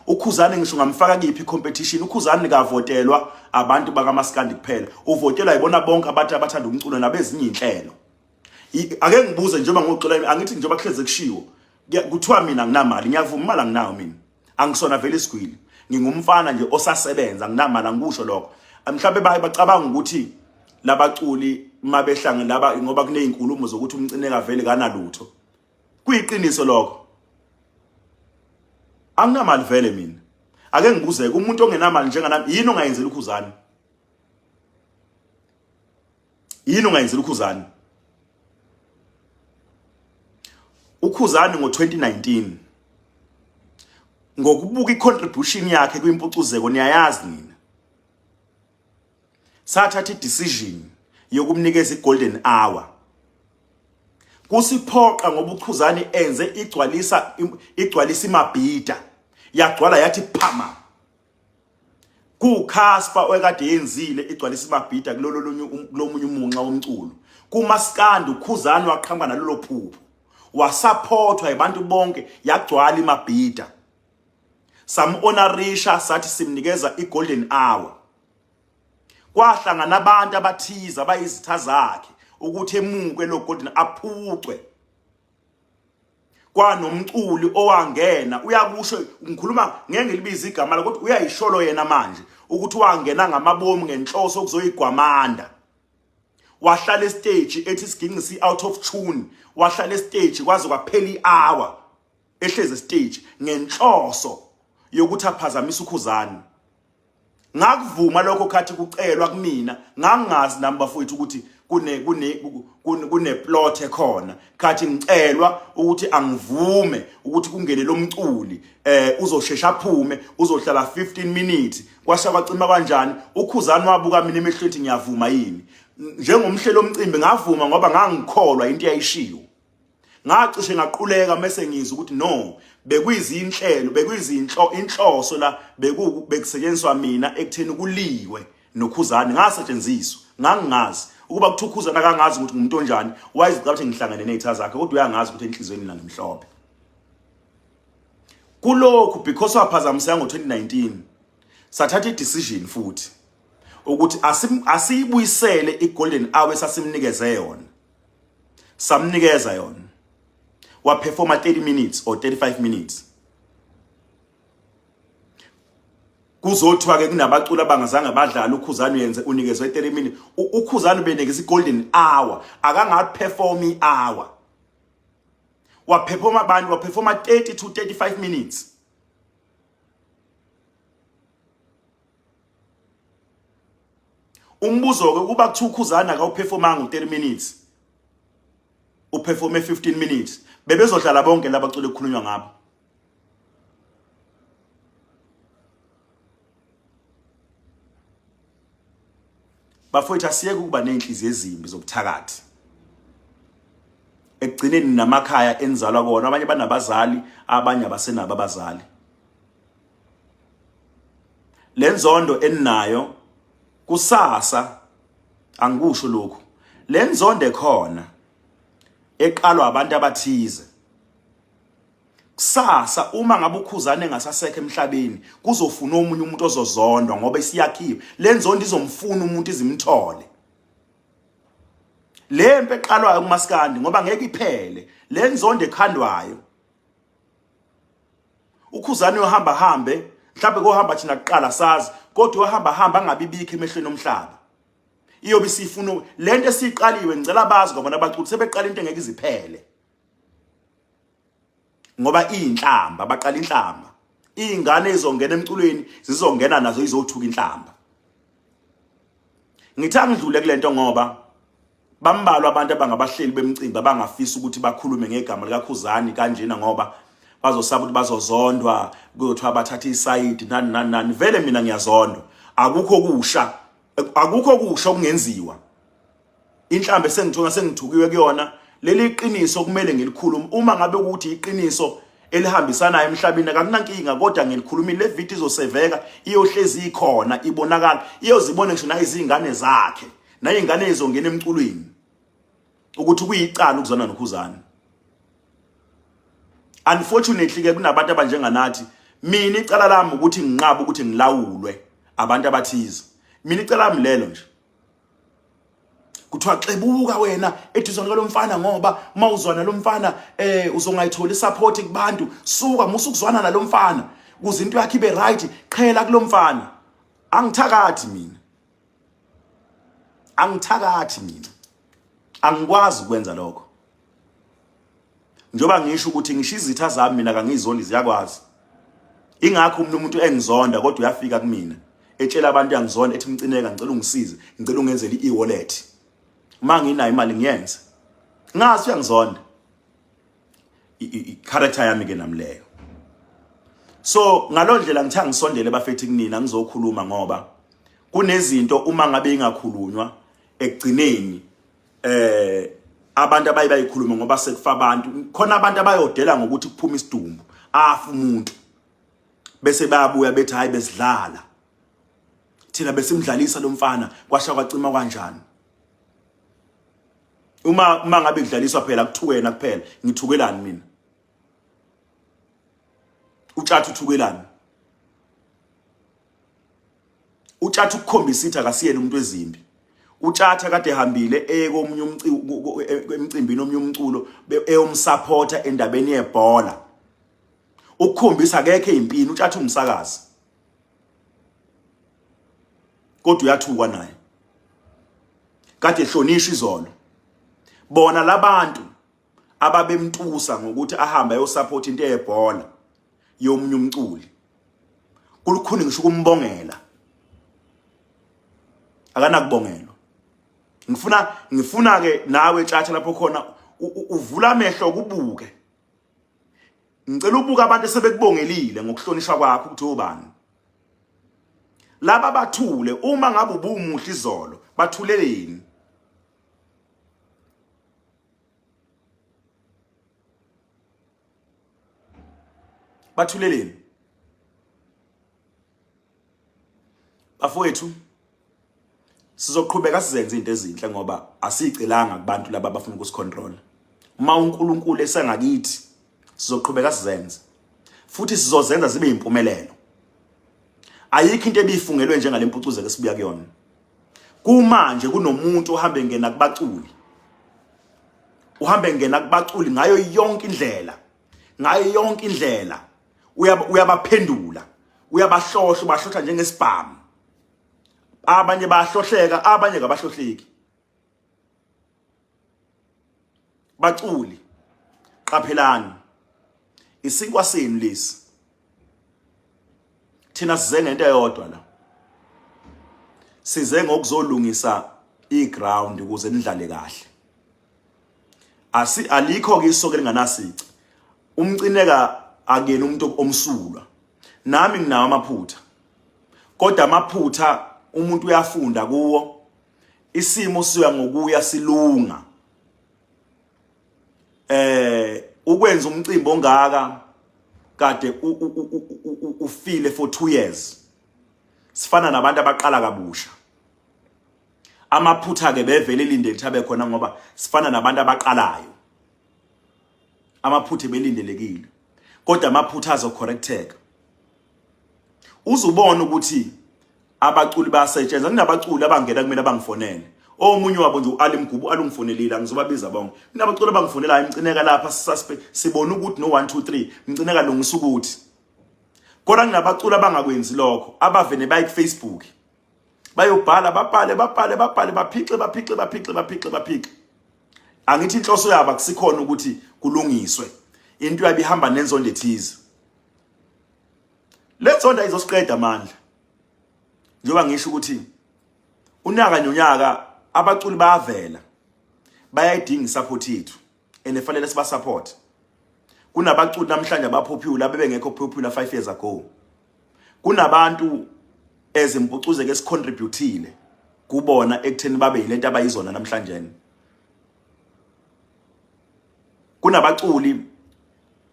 UKhuzani ngisho ngamfaka kuyiphi competition uKhuzani kavotelwa abantu bakamaskandi kuphela. Uvotelwa yibona bonke abantu abathanda umculo nabezinye inhlelo. Ake ngibuze njengoba ngixola angithi njengoba kuhleze kushiwo kuthiwa mina nginamali ngiyavuma imali anginayo mina. Angisona vele isigwili. Ngingumfana nje osasebenza anginamali angikusho lokho. Mhlawumbe baye bacabanga ukuthi labaculi mabehlangene laba ngoba kunezinkulumo zokuthi umcineka vele kanalutho. Kuyiqiniso lokho. Anginamali vele mina. Ake ngibuzeke umuntu ongenamali njenganami yini ongayenzela ukhuzani? Yini ongayenzela ukhuzani? Ukhuzani ngo-2019 ngokubuka i-contribution yakhe kwimpucuzeko niyayazi nina sathatha i-decision yokumnikeza i-golden hour kusiphoqa ngoba uChuzani enze igcwalisa igcwalisa imabhida yagcwala yathi phama kuCasper oyekade yenzile igcwalisa imabhida kulolo lonye um, kulomunye umunxa womculo kumaskandi uKhuzani waqhamuka nalolo phupho wasaphothwa abantu bonke yagcwala imabhida sam-honorisha sathi simnikeza i-golden hour kwahlangana abantu abathize abayizitha zakhe ukuthi emukwe lo golden aphucwe kwanomculi owangena uyakusho ngikhuluma ngeke ngilibize igama lakhe kodwa uyayisholo yena manje ukuthi wangena ngamabomu ngenhloso okuzoyigwamanda wahlala estage ethi siginci si out of tune wahlala estage kwaze kwaphela ihour ehlezi estage ngenhloso yokuthi aphazamise ukhuzani ngakuvuma lokho khathi kucelwa kumina ngangingazi nami bafowethu ukuthi kune kune kune plot ekhona khathi ngicelwa ukuthi angivume ukuthi kungene lomculi eh uzoshesha aphume uzohlala 15 minutes kwasha kwacima kanjani ukhuzani wabuka mina emehlweni ngiyavuma yini njengomhlelo omcimbi ngavuma ngoba ngangikholwa into eyayishiwo ngacishe ngaquleka mese ngizwa ukuthi no bekuyizinhlelo bekuyizinhlo inhloso la beku bekusetshenziswa mina ekutheni kuliwe nokhuzani ngasetshenziswa ngangingazi ukuba kuthiwa ukhuzani akangazi ukuthi ngumuntu onjani wayezicabanga ukuthi ngihlangene nezitha zakhe kodwa uyangazi ukuthi enhliziyweni mina ngimhlophe kulokhu because waphazamiseka ngo-2019 sathatha i-decision futhi ukuthi asiyibuyisele i-golden hour esasimnikeze yona samnikeza yona waperforma 30 minutes or 35 minutes kuzothiwa ke kunabaculi abangazange badlala ukhuzani uyenze unikezwe 30 minutes ukhuzani ubenikeza i-golden hour akangaperform i-hour waperforma abantu waperforma 30 to 35 minutes Umbuzo ke kuba kuthiwa ukhuzana akawuphefomanga u-30 minutes uphefome 15 minutes bebezodlala bonke labaculi ekukhulunywa ngabo bafowethu asiyeke ukuba nezinhliziyo ezimbi zobuthakathi ekugcineni namakhaya enizalwa kona abanye banabazali abanye abasenabo abazali. Lenzondo eninayo kusasa angikusho lokhu. Lenzondo ekhona eqalwa abantu abathize. Kusasa uma ngabe ukhuzane engasasekho emhlabeni kuzofuna omunye umuntu ozozondwa ngoba isiyakhiwe. Lenzondo izomfuna umuntu izimthole. Le mpe eqalwayo kumaskandi ngoba ngeke iphele. Lenzondo ekhandwayo. Ukhuzane uyohamba hambe mhlawumbe kohamba thina kuqala sazi kodwa uyohamba hamba angabibikho emehlweni omhlaba. Iyobe isifuna lento esiqaliwe ngicela bazi ngoba nabaculi sebeqala into engeke iziphele. Ngoba inhlamba baqala inhlamba. Izingane izongena emculweni zizongena nazo izothuka inhlamba. Ngithi angidlule kulento ngoba bambalwa abantu abangabahleli bemcimbi abangafisa ukuthi bakhulume ngegama likaKhuzani kanjena ngoba bazosaba ukuthi bazozondwa kuyothiwa bathatha isayidi nani nani nani. Vele mina ngiyazondwa, akukho kusha, akukho kusha okungenziwa. Inhlambe sengithuka sengithukiwe kuyona. Leli qiniso kumele ngilikhulume. Uma ngabe ukuthi iqiniso elihambisanayo emhlabeni akunankinga, kodwa ngilikhulumile. Le video izoseveka, iyohlezi ikhona, ibonakala, iyozibona ngisho nayizingane zakhe nayingane izongena emculweni ukuthi kuyicala ukuzwana noKhuzani. Unfortunately ke kunabantu abanjenganathi. Mina icala lami ukuthi nginqabe ukuthi ngilawulwe abantu abathize. Mina icala lami lelo nje. Kuthiwa xebuka wena eduzane kwalomfana ngoba mawuzwana lomfana uzongayithola isupport kubantu. Suka musu ukuzwana nalomfana ukuze into yakhe ibe right, qhela kulomfana. Angithakathi mina, angithakathi mina, angikwazi ukwenza lokho. Njengoba ngisho ukuthi ngisho izitha zami mina kangizondi, ziyakwazi. Ingakho umuntu umuntu engizonda kodwa uyafika kumina etshela abantu uyangizonda, ethi Mcineka ngicela ungisize, ngicela ungenzele i-wallet. Uma nginayo imali ngiyenze. Ngazi uyangizonda. I-character yami ke nami leyo. So ngalondlela ngithe angisondele bafethi kunina ngizokhuluma ngoba kunezinto uma ngabe ingakhulunywa ekugcineni abantu abayi bayikhuluma ngoba sekufa abantu. Khona abantu abayodela ngokuthi kuphuma isidumbu afa umuntu bese bayabuya bethi hayi besidlala thina, besimdlalisa lo mfana kwasha kwacima kanjani. Uma ngabe kudlaliswa phela kuthukena kuphela, ngithukelani mina? Utshatha uthukelani? Utshatha ukukhombisa ithi akasiyena umuntu wezimbi. Utshatha kade ehambile eye komunye emcimbini omunye umculo eyomsupporta endabeni yebhola. Ukukhombisa akekho ezimpini, utshatha umsakazi. Kodwa uyathukwa naye. Kade ehlonishwa izolo. Bona labantu ababemtusa ngokuthi ahambe ayosupport into yebhola yomunye umculi. Kulukhuni ngisho ukumbongela. Akanakubongelwa. Ngifuna ke nawe tshatha lapho khona uvula amehlo kubuke. Ngicela ubuka abantu esebekubongelile ngokuhlonishwa kwakho ukuthi obani. Laba bathule uma ngabe ubumuhle izolo bathuleleni. Bathuleleni. Bafowethu sizoqhubeka sizenze izinto ezinhle ngoba asicelanga kubantu laba abafuna ukusicontrol. Uma uNkulunkulu esengakithi sizoqhubeka sizenze futhi sizozenza zibe impumelelo. Ayikho into ebifungelwe njengalempucuzeko esibuya kuyona. Kumanje kunomuntu ohambe ngena kubaculi, uhambe ngena kubaculi ngayo yonke indlela, ngayo yonke indlela uyabaphendula, uyabahlohla, ubahlohla njengesibhamu. Abanye bayahlohleka, abanye kabahlohleki. Baculi qaphelani, isinkwa senu lesi. Thina size ngento eyodwa la, size ngokuzolungisa iground ukuze nidlale kahle. Asi alikho ke isoke linganasici. Umcineka akuyena umuntu omsulwa. Nami nginawo amaphutha, kodwa amaphutha umuntu uyafunda kuwo. Isimo siya ngokuya silunga. Ukwenza umcimbi ongaka kade ufile for 2 years. Sifana nabantu abaqala kabusha. Amaphutha ke bevele ilindele ukuthi abe khona ngoba sifana nabantu abaqalayo. Amaphutha belindelekile. Kodwa amaphutha azocorrecteka. Uzubona ukuthi abaculi bayasetshenzwa, kunabaculi abangena kumina abangifonele. Omunye wabo nje uAli Mgubu alungifonelile, angizobabiza bonke. Kunabaculi abangifonelayo, Mcineka lapha suspect sibona ukuthi no 1 2 3 Mcineka lungisa ukuthi. Kodwa kunabaculi abangakwenzi lokho, abavene baye ku Facebook. Bayobhala babhale babhale babhale baphixe baphixe baphixe baphixe baphixe. Angithi inhloso yabo akusikhona ukuthi kulungiswe. Into yabe ihamba nenzondo ethize. Le nzondo ayizosiqeda amandla. Njengoba ngisho ukuthi unyaka nonyaka abaculi bayavela, bayayidinga isupport yethu and efanele siba support. Kunabaculi namhlanje abapopular bebengekho popular 5 years ago. Kunabantu ezimpucuzeke esicontributile kubona ekutheni babe yilento abayizona namhlanje. Kunabaculi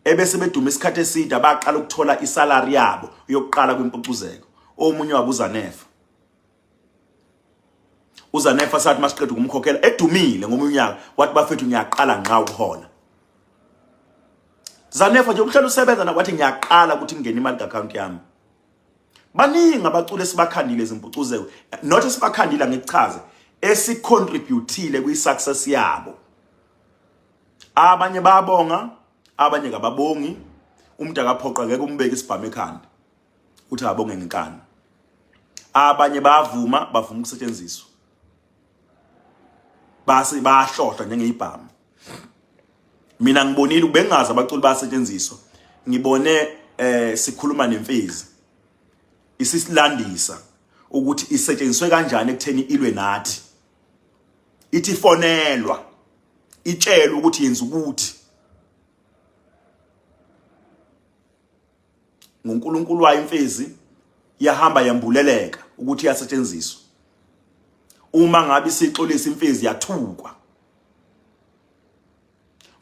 ebese beduma isikhathi eside abaqala ukuthola isalary yabo yokuqala kwimpucuzeko. Omunye wabo uZanefa. UZanefa sathi masiqeda ukumkhokhela edumile ngomunye unyaka wathi bafethu ngiyaqala nqa ukuhola. Zanefa nje uhlala usebenza na wathi ngiyaqala ukuthi ngingene imali ka-account yami. Baningi abaculi esibakhandile izimpucuzeko, not esibakhandile ngikuchaze, esicontributile kwi-success yabo. Abanye bayabonga, abanye kababongi. Umuntu akaphoqa ngeke umbeke isibhamu ekhanda uthi abonge ngenkani. Abanye bayavuma, bavuma ukusetshenziswa, base bayahlohla njengezibhamu. Mina ngibonile bengazi abaculi bayasetshenziswa. Ngibone sikhuluma nemfezi isisilandisa ukuthi isetshenziswe kanjani ekutheni ilwe nathi. Ithi fonelwa itshelwe ukuthi yenza ukuthi ngoNkulunkulu wayo imfezi yahamba yambuleleka ukuthi iyasetshenziswa. Uma ngabe isixolisa imfezi yathukwa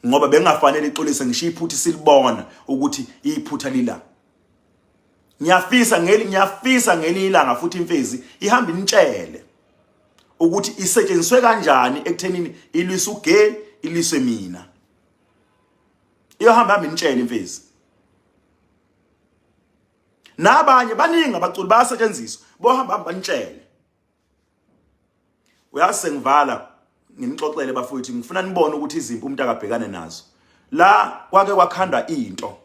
ngoba bengafanele ixolise ngisho iphutha silibona ukuthi iphutha lila. Ngiyafisa ngeli ngiyafisa ngelinye ilanga futhi imfezi ihamba initshele ukuthi isetshenziswe kanjani ekuthenini ilwise uGay, ilwise mina. Iyohamba hamba initshele imfezi. Nabanye baningi abaculi bayasetshenziswa, bohamba hamba banitshele. Uyazi sengivala nginixoxele bafowethu, ngifuna nibone ukuthi izimpi umuntu akabhekane nazo. La kwake kwakhandwa into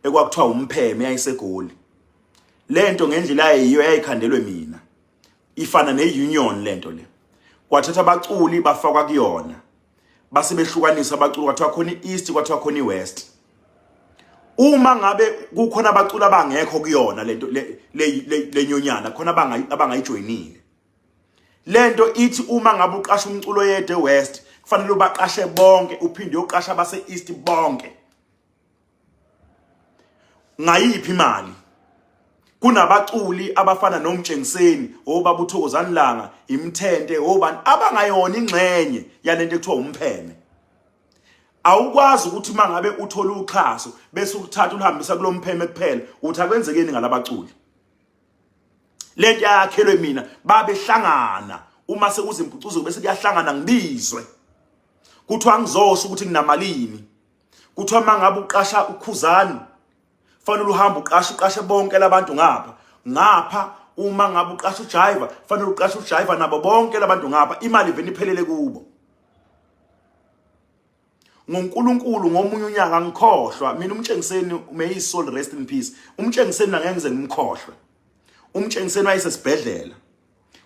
ekwakuthiwa umpheme yayiseGoli. Lento ngendlela yayiyo yayikhandelwe mina. Ifana neunion lento le. Kwathatha abaculi bafakwa kuyona. Base behlukanisa abaculi, kwathiwa khona iEast, kwathiwa khona iWest. Uma ngabe kukhona abaculi abangekho kuyona lento le nyonyana, khona abangayijoyinile. Lento ithi uma ngabe uqasha umculo oyedwa eWest, kufanele ubaqashe bonke, uphinde uyoqasha abase East bonke. Ngayiphi imali? Kunabaculi abafana noMtshengiseni, obaba uThokozani Langa, Imthente, obani abangayona ingxenye yalento ekuthiwa umpheme. Awukwazi ukuthi mangabe uthola uxhaso bese uluthatha ulihambisa kulompheme kuphela, uthi akwenzekeni ngalabaculi. Lento yakhelwe mina, babehlangana uma sekuzimpucuzo bese kuyahlangana ngibizwe. Kuthiwa ngizosho ukuthi nginamalini. Kuthiwa mangabe uqasha uKhuzani fanele uhambe uqashe uqashe bonke labantu ngapha. Ngapha uma ngabe uqasha uJiva fanele uqashe uJiva nabo bonke labantu ngapha, imali vele iphelele kubo. NgoNkulunkulu ngomunye unyaka ngikhohlwa mina uMtshengiseni, may his soul rest in peace. UMtshengiseni angeke ngize ngimkhohlwe. UMtshengiseni wayesesibhedlela.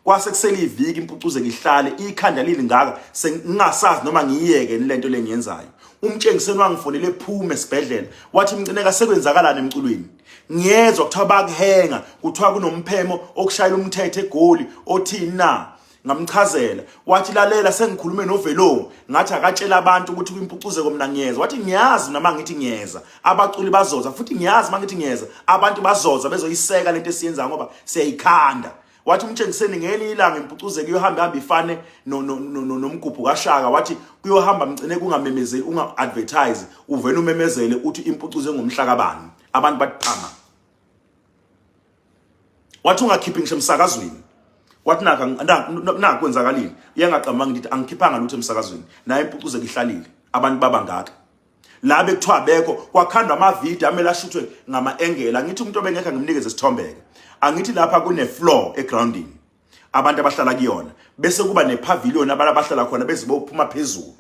Kwase kusele iviki impucuzeko ihlale ikhanda lilingaka, sengingasazi noma ngiyiyeke lento lengiyenzayo. UMtshengiseni wangifonela ephume esibhedlela, wathi Mcineka sekwenzakalani emculweni? Ngiyezwa kuthiwa bakuhenga, kuthiwa kunomphemo okushayela umthetho eGoli othini na? Ngamchazela, wathi lalela sengikhulume noVelongu, ngathi akatshela abantu ukuthi kwimpucuzeko mina ngiyeza. Wathi ngiyazi noma ngithi ngiyeza abaculi bazoza, futhi ngiyazi uma ngithi ngiyeza abantu bazoza bezoyiseka lento esiyenzayo ngoba siyayikhanda. Wathi uMtshengiseni ngelinye ilanga impucuzeko iyohamba hamba ifane nomgubhu kaShaka. Wathi kuyohamba Mcine kungamemezeli, unga-advertise, uvele umemezele uthi impucuzo engomhla kabani, abantu bathi phama. Wathi ungakhiphi ngisho emsakazweni. Wathi naka naku kwenzakalile. Iyangaqamba ngithi angikhiphanga lutho emsakazweni. Naye impucuzeko ihlalile. Abantu baba ngaka. La bekuthiwa bekho kwakhandwa amavidiyo amele ashuthwe ngama-engela. Angithi umuntu obengekho angimnikeze isithombeke. Angithi lapha kune-floor egroundini abantu abahlala kuyona, bese kuba nepavilion abantu abahlala khona beze bophuma phezulu.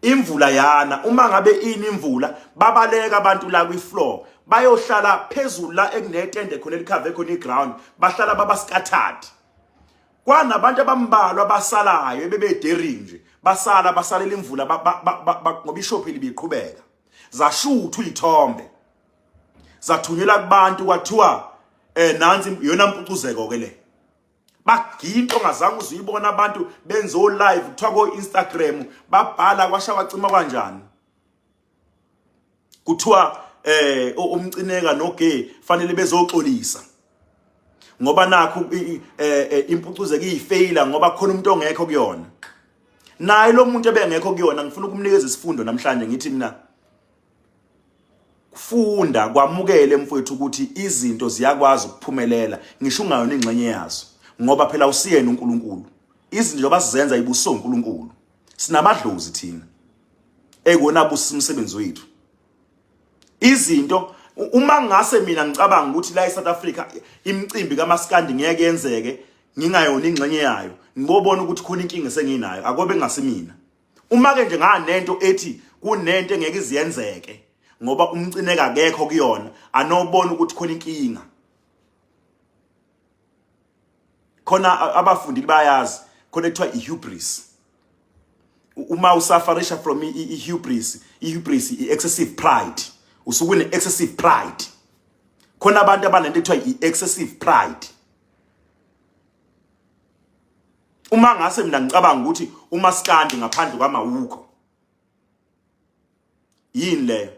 Imvula yana, uma ngabe ini imvula babaleka abantu la kwi-floor bayohlala phezulu la ekunetende khona elikhave khona iground, bahlala baba scattered. Kwanabantu abambalwa abasalayo ebebedering nje, basala basalela imvula ngoba ishophi libiqhubeka. Zashuthwa izithombe zathunyelwa kubantu, kwathiwa nansi iyona mpucuzeko ke le. Baginto ongazange uzuyibona abantu benze o live kuthiwa ko Instagram, babhala kwasha kwacima kanjani. Kuthiwa uMcineka noGay fanele bezoxolisa ngoba nakho impucuzeko iyifeyila ngoba khona umuntu ongekho kuyona. Naye lo muntu ebengekho kuyona ngifuna ukumnikeza isifundo namhlanje, ngithi mina funda kwamukele mfowethu ukuthi izinto ziyakwazi ukuphumelela ngisho ungayona ingxenye yazo, ngoba phela usiyena uNkulunkulu. Izinto njengoba sizenza ibuso uNkulunkulu, sinamadlozi thina ekuwona abusa umsebenzi wethu. Izinto uma ngase mina ngicabanga ukuthi la eSouth Africa imicimbi kaMaskandi ngeke yenzeke ngingayona ingxenye yayo, ngibobona ukuthi khona inkinga esenginayo, akobe ngasimina. Uma ke nje nganento ethi kunento engeke iziyenzeke ngoba uMcineka akekho kuyona, anobona ukuthi khona inkinga. Khona abafundile bayazi khona ekuthiwa ihubris. Uma usafarisha from ihubris, ihubris i-excessive pride, usuke une-excessive pride. Khona abantu abanento ekuthiwa i-excessive pride. Uma ngase mina ngicabanga ukuthi uMaskandi ngaphandle kwamawukho yini leyo?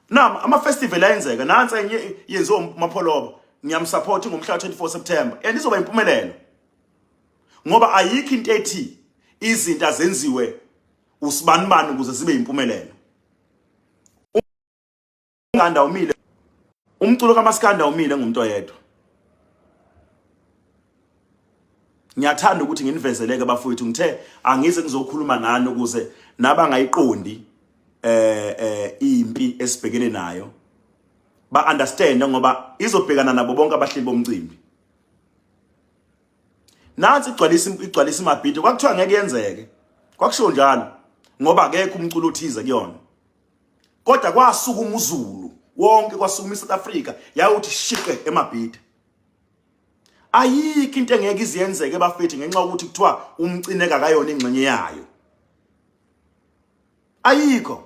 Nama ama festival ayenzeka, nansi enye yenziwa uMapholoba, ngiyamsupport ngomhla 24 September and izoba impumelelo, ngoba ayikho into ethi izinto azenziwe usibanibani ukuze zibe impumelelo. Umkanda umile, umculo kaMaskanda umile ngumuntu oyedwa. Ngiyathanda ukuthi nginivezeleke bafowethu, ngithe angize ngizokhuluma nani ukuze nabangayiqondi impi esibhekene nayo ba understand, ngoba izobhekana nabo bonke abahleli bomcimbi. Nansi igcwalisa imabhido, kwakuthiwa ngeke yenzeke, kwakushiwo njalo ngoba akekho umculo othize kuyona, kodwa kwasukuma uZulu wonke, kwasukuma iSouth Africa yawuthi shiqe emabhida. Ayikho into engeke iziyenzeke bafethu ngenxa yokuthi kuthiwa uMcineka kayona ingxenye yayo, ayikho,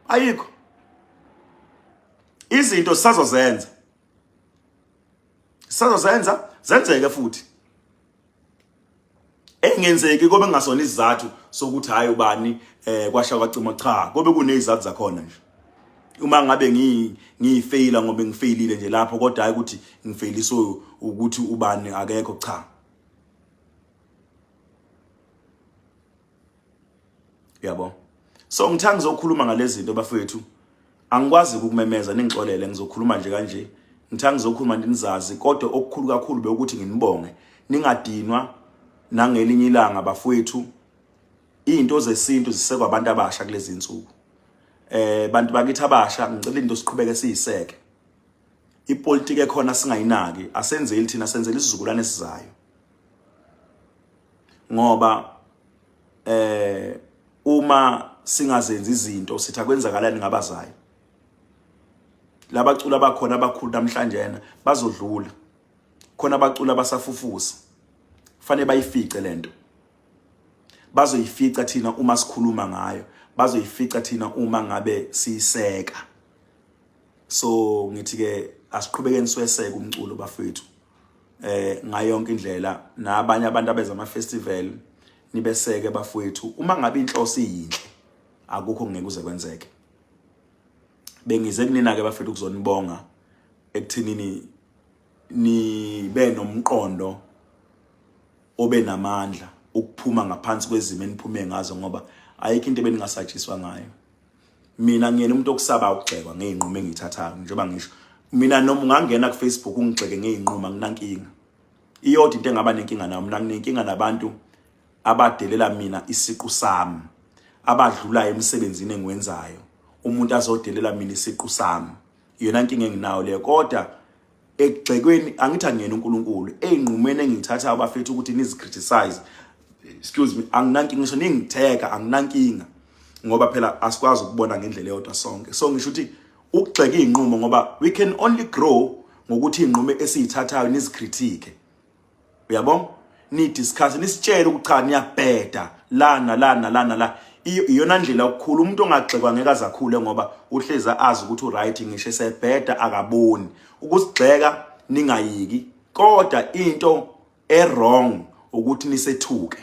ayikho. Izinto sisazozenza, sisazozenza zenzeke futhi engenzeki kobe kungasona isizathu sokuthi hayi ubani kwasha kwacima, cha, kobe kunezizathu zakhona nje. Uma ngabe ngiyifeyila ngoba ngifeyilile nje lapho, kodwa hayi ukuthi ngifeyiliswe ukuthi ubani akekho, cha. Yabo, so ngithanda ngizokhuluma ngalezi zinto bafethu, angikwazi ukumemeza, ningixolele, ngizokhuluma nje kanje. Ngithanda ngizokhuluma nizazi, kodwa okukhulu kakhulu bekuthi nginibonge, ningadinwa nangelinye ilanga bafowethu. Izinto zesintu zisekwa abantu abasha kulezi insuku. Bantu bakithi abasha, ngicela into siqhubeke siyiseke. Ipolitiki ekhona singayinaki, asenzeli thina, senzele isizukulwane esizayo. Ngoba uma singazenzi izinto sithi akwenzakalani ngabazayo. Labacula abakhona abakhulu namhlanje yena bazodlula. Khona abacula abasafufusa. Fanele bayifice lento. Bazoyifica thina uma sikhuluma ngayo, bazoyifica thina uma ngabe siyiseka. So ngithi ke asiqhubekeni siweseke umculo bafethu ngayo yonke indlela, nabanye abantu abeza ama festival nibeseke bafowethu. Uma ngabe inhloso iyinhle akukho ngeke kuze kwenzeke. Bengize kunina ke bafethu ukuzonibonga ekuthinini nibe nomqondo obe namandla ukuphuma ngaphansi kwezimo eniphume ngazo, ngoba ayikho into ebeningasatshiswa ngayo. Mina ngiyena umuntu okusaba ukugxekwa ngey'nqumo engiyithathayo. Njengoba ngisho mina, noma ungangena ku-Facebook ungigxeke ngey'nqumo, anginankinga. Iyodwa into engaba nenkinga nayo mina, nginenkinga nabantu abadelela mina isiqu sami, abadlulayo emsebenzini engiwenzayo. Umuntu azodelela mina isiqu sami, iyona nkinga enginayo leyo. Kodwa ekugxekweni, angithi angiyena uNkulunkulu, ey'nqumweni engiyithathayo bafethu ukuthi nizi-criticize, excuse me, anginankinga. Ngisho ningitheka, anginankinga, ngoba phela asikwazi ukubona ngendlela eyodwa sonke. So ngisho ukuthi ukugxeka iy'nqumo, ngoba we can only grow ngokuthi iy'nqumo esiyithathayo nizi-critique, uyabo, ni-discuss, nisitshele ukuthi cha, niyabheda la nala nala nala. Iyona ndlela ukukhula. Umuntu ongagxekwa ngeke azakhule, ngoba uhlezi azi ukuthi u-right ngisho esebheda, akaboni ukusigxeka. Ningayiki, kodwa into e-wrong ukuthi nisethuke,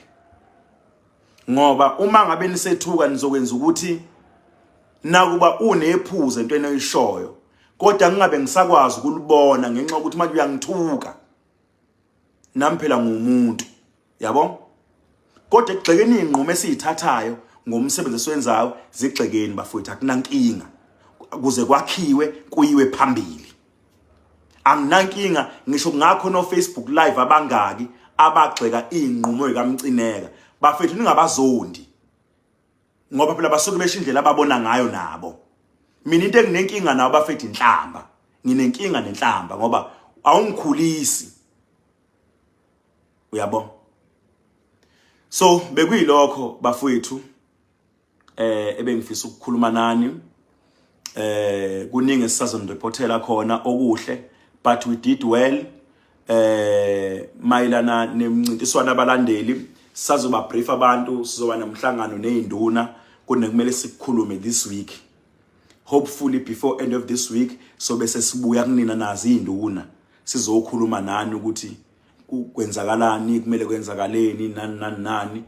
ngoba uma ngabe nisethuka nizokwenza ukuthi nakuba unephuze entweni oyishoyo, kodwa ngingabe ngisakwazi ukulibona ngenxa yokuthi manje uyangithuka. Nami phela ngumuntu, yabo. Kodwa ekugxekeni iy'nqumo esiyithathayo ngomsebenzi esiwenzayo, zigxekeni bafowethu, akunankinga, kuze kwakhiwe kuyiwe phambili. Anginankinga ngisho kungakho no Facebook Live abangaki abagxeka iy'nqumo zikaMcineka. Bafethu, ningabazondi, ngoba phela basuke besho indlela ababona ngayo nabo. Mina into enginenkinga nawo bafethu, inhlamba. Nginenkinga nenhlamba ngoba awungikhulisi, uyabo. So bekuyilokho bafowethu ebengifisa ukukhuluma nani. Kuningi esisazonireportela khona okuhle, but we did well. Mayelana nemincintiswano, abalandeli sazoba brief abantu, sizoba nomhlangano nezinduna, kunekumele sikukhulume this week. Hopefully before end of this week so bese sibuya kunina nazi izinduna, sizokhuluma nani ukuthi kwenzakalani, kumele kwenzakaleni, nani nani nani.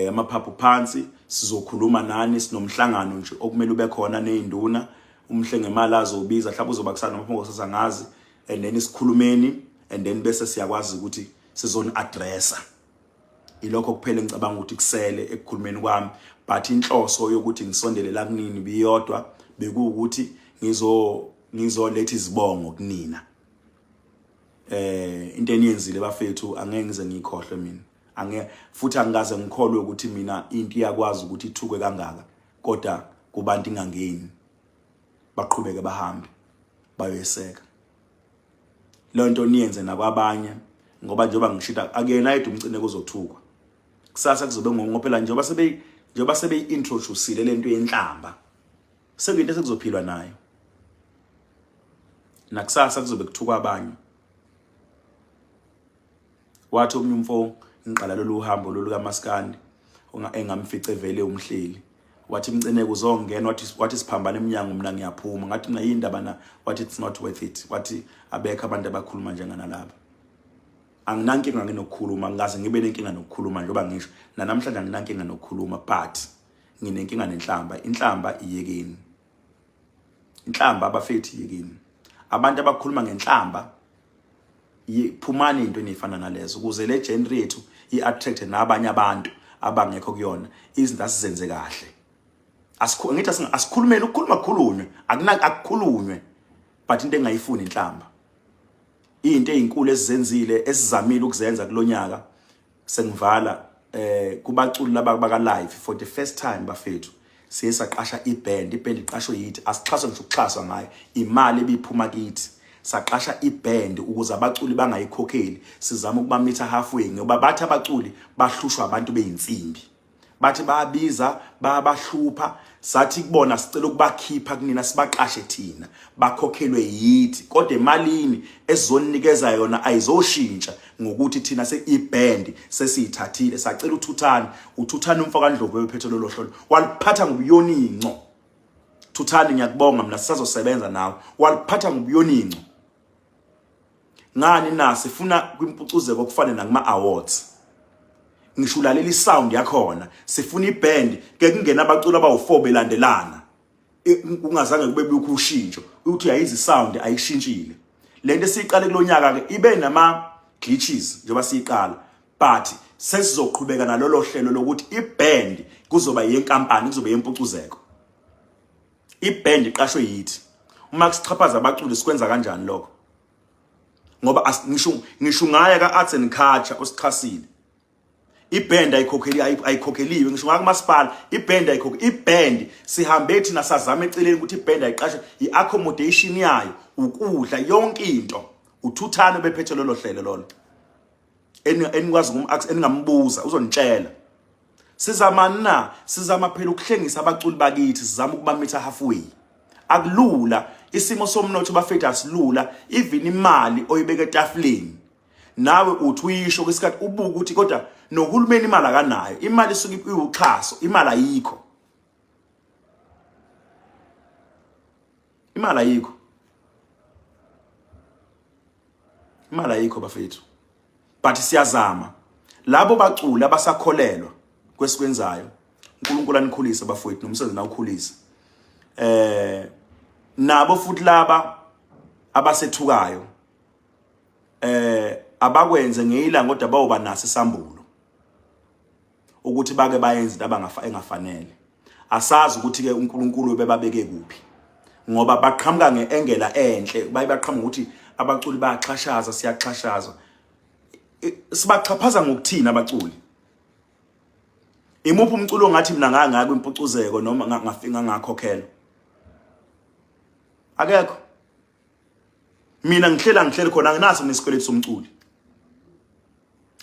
Amaphaphu phansi, sizokhuluma nani. Sinomhlangano nje okumele ube khona nezinduna, umhle ngemali azobiza, mhlawumbe uzoba kusana noma kusasa, ngazi, and then sikhulumeni and then bese siyakwazi ukuthi sizoni addressa. Ilokho kuphela engicabanga ukuthi kusele ekukhulumeni kwami, but inhloso yokuthi ngisondele la kunini biyodwa, bekuwukuthi ngizoletha izibongo kunina. Into eniyenzile bafethu angeke ngize ngiyikhohlwe mina, ange futhi angikaze ngikholwe ukuthi mina into iyakwazi ukuthi ithukwe kangaka, kodwa kubantu ingangeni, baqhubeke bahambe bayoyeseka. Leyo nto niyenze nakwabanye, ngoba njengoba ngishida, akuyena yedwa uMcineka uzothukwa kusasa, kuzobe ngoba phela njengoba sebeyi-introducile lento yenhlamba, sekuyinto esekuzophilwa nayo. Nakusasa kuzobe kuthukwa abanye. Wathi omunye umfo, ngiqala lolu hambo lolu kaMaskandi, engamfice vele umhleli, wathi, "Mcineka, uzongena." Wathi, "Siphambana eminyango, mina ngiyaphuma." Ngathi mina, "Yindaba na?" Wathi, "It's not worth it." Wathi, "Abekho abantu abakhuluma njenganalaba." Anginankinga nginokukhuluma, ngikaze ngibe nenkinga nokukhuluma. Njengoba ngisho nanamhlanje, anginankinga nokukhuluma, but nginenkinga nenhlamba. Inhlamba iyekeni, inhlamba abafethu iyekeni. Abantu abakhuluma ngenhlamba, phumani into enifana nalezo, ukuze le genre yethu i-attract nabanye abantu abangekho kuyona. Izinto asizenze kahle. Ngithi asikhulumeni, ukukhuluma kukhulunywe, akuna akukhulunywe, but into engayifuni inhlamba. Into ezinkulu esizenzile, esizamile ukuzenza kulonyaka, sengivala, kubaculi laba baka live, for the first time bafethu siye saqasha iband. Iband iqashwe yithi, asixhaswe ngisho ukuxhaswa ngayo, imali ebiphuma kithi. Saqasha iband ukuze abaculi bangayikhokheli, sizama ukubamitha halfway, ngoba bathi abaculi bahlushwa abantu beyinsimbi, bathi bayabiza, bayabahlupha. Sathi kubona, sicela ukubakhipha kunina, sibaqashe thina, bakhokhelwe yithi, kodwa emalini esizonikeza yona ayizoshintsha ngokuthi thina se-iband sesiyithathile. Sacela uThuthani, uThuthani umfakandlovu ebephethe lolo hlolo, waliphatha ngobuyoninco. Thuthani, ngiyakubonga mina, sisazosebenza nawe. Waliphatha ngobuyoninco. Ngani na? Sifuna kwimpucuzeko kufane nakuma awards, ngisho ulalela isound yakhona. Sifuna iband ke kungena abaculi abawu4 belandelana, kungazange kube bikho ushintsho, uthi uyayiza isound ayishintshile. Lento esiyiqale kulonyaka ke ibe nama glitches njengoba siyiqala, but sesizoqhubeka nalolo hlelo lokuthi iband kuzoba yenkampani, kuzoba yempucuzeko. Iband iqashwe yithi. Uma kusixhaphaza abaculi sikwenza kanjani lokho? Ngoba ngisho ngaya ka Arts and Culture osixhasile. Iband ayikhokheli, ayikhokheliwe ngisho ngaka masipala iband ayikhokhe. Iband sihambe thina sazama eceleni ukuthi iband ayiqashwe, iaccommodation yayo, ukudla, yonke into. Uthuthane bephethe lolo hlelo lolo. Enikwazi eningambuza uzonitshela. Sizama na sizama phela ukuhlengisa abaculi bakithi, sizama ukubamitha halfway. Akulula isimo somnotho bafethu, asilula. Even imali oyibeka etafuleni nawe uthi uyisho kwesikhathi ubuka ukuthi kodwa nohulumeni imali akanayo, imali isuke iwuxhaso, imali ayikho, imali ayikho, imali ayikho bafethu. But siyazama. Labo baculi abasakholelwa kwesikwenzayo, uNkulunkulu anikhulise bafowethu, nomsebenzi nawukhulise. Nabo futhi laba abasethukayo abakwenze ngeyilanga, kodwa bayoba naso isambulo ukuthi bake bayenze into abangafa engafanele. Asazi ukuthi ke uNkulunkulu bebabeke kuphi, ngoba baqhamuka ngeengela enhle, baye baqhamuka ukuthi abaculi bayaxhashaza, siyaxhashazwa. Sibaxhaphaza ngokuthina abaculi? Imuphi umculo ongathi mina ngangaka kwimpucuzeko noma ngafika ngakhokhelwa? Akekho. Mina ngihlela ngihleli khona, anginaso nesikweletu somculi.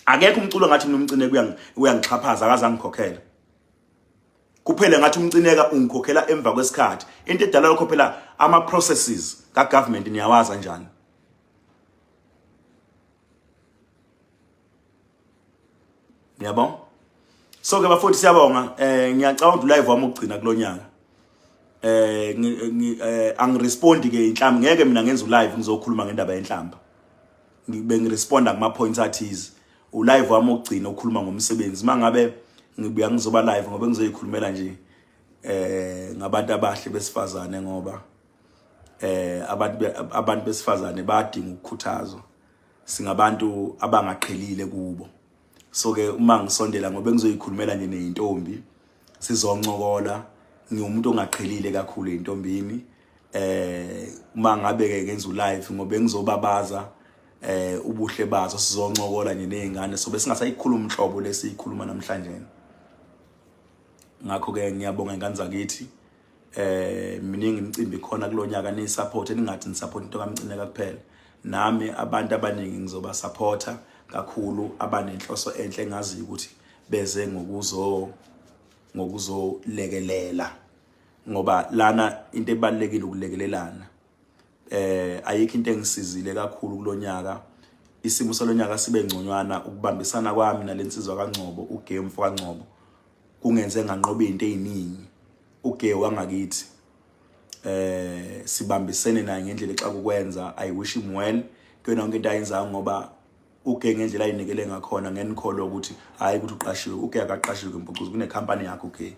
Akekho umculo ngathi mina uMcineka uyangixhaphaza, akaze angikhokhela. Kuphele ngathi uMcineka ungikhokhela emva kwesikhathi. Into edala lokho phela ama processes ka government niyawazi kanjani. Yabo? So ke bafowethu siyabonga. Ngiyacabanga ukuthi live wami ukugcina kulonyaka. Angirespondi ke inhlamba, ngeke mina ngenza ulive ngizokhuluma ngendaba yenhlamba. Ngibe ngiresponda kuma points athize. Ulive wami ukugcina ukukhuluma ngomsebenzi. Mangabe ngibuya ngizoba live ngoba ngizoyikhulumela nje ngabantu abahle besifazane, ngoba abantu besifazane bayadinga ukukhuthazwa. Singabantu abangaqhelile kubo. So ke uma ngisondela ngoba ngizoyikhulumela nje nezintombi, sizoncokola. Ngiwumuntu ongaqhelile kakhulu eintombini. Uma ngabe ke ngenza ulive ngoba ngizobabaza ubuhle bazo, sizoncokola nje nezingane, so besingasayikhuluma inhlobo lesiyikhuluma namhlanje. Ngakho ke ngiyabonga ingane zakithi. Miningi imicimbi khona kulonyaka, ni support, ningathi ni support into kaMcineka kuphela. Nami abantu abaningi ngizoba supporta kakhulu, abanenhloso enhle engaziyo ukuthi beze ngokuzolekelela, ngoba lana into ebalekile ukulekelelana. Ayikho into engisizile kakhulu kulonyaka, isimo salonyaka sibe ngconywana ukubambisana kwami nalensizwa kaNgcobo, uGemfu kaNgcobo, kungenze nganqoba izinto eziningi. uGe wangakithi sibambisene naye ngendlela exa ukwenza. I wish him well kuyona yonke into ayenzayo, ngoba uGe ngendlela ayinikele ngakhona ngenikholwa ukuthi hayi ukuthi uqashiwe. uGe akaqashiwe kwimpucuzo, kune company yakhe uGe,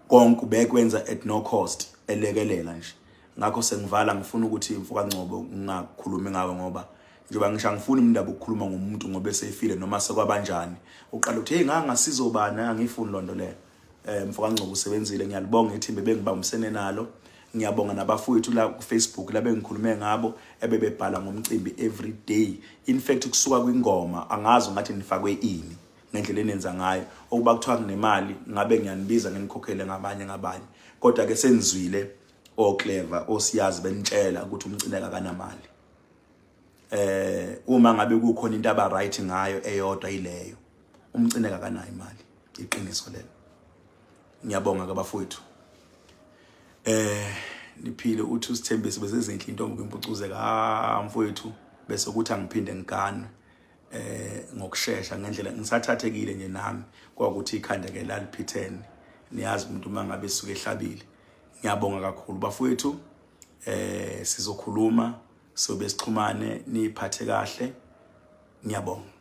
konke ubekwenza at no cost, elekelela nje. Ngakho sengivala, ngifuna ukuthi mfoka Ngcobo ngingakhulumi ngawe, ngoba njengoba ngisho angifuni indaba ukukhuluma ngomuntu ngoba esefile noma sekwabanjani, uqala uthi hey ngangasizobani, angifuni lonto leyo. Mfoka Ngcobo usebenzile, ngiyalibonga ithimba ebengibambisene nalo. Ngiyabonga nabafowethu la ku Facebook la bengikhulume ngabo ebebebhala ngomcimbi every day. In fact kusuka kwingoma angazi ngathi nifakwe ini ngendlela enenza ngayo, okuba kuthiwa kunemali ngabe ngiyanibiza nginikhokhele ngabanye ngabanye, kodwa ke senizwile oclever osiyazi benitshela ukuthi uMcineka akanamali. Uma ngabe kukhona into aba right ngayo eyodwa ileyo, uMcineka akanayo imali, iqiniso lelo. Ngiyabonga ke bafowethu, niphile. Uthi usithembise besezinhle intombi kwimpucuzeka. Ah mfowethu, bese kuthi angiphinde ngiganwe ngokusheshsha ngendlela ngisathathekile nje nami, kwakuthi ikhanda ke laliphithene, niyazi umuntu uma ngabe esuke ehlabile. Ngiyabonga kakhulu bafowethu, sizokhuluma, sobe sixhumane, niphathe kahle, ngiyabonga.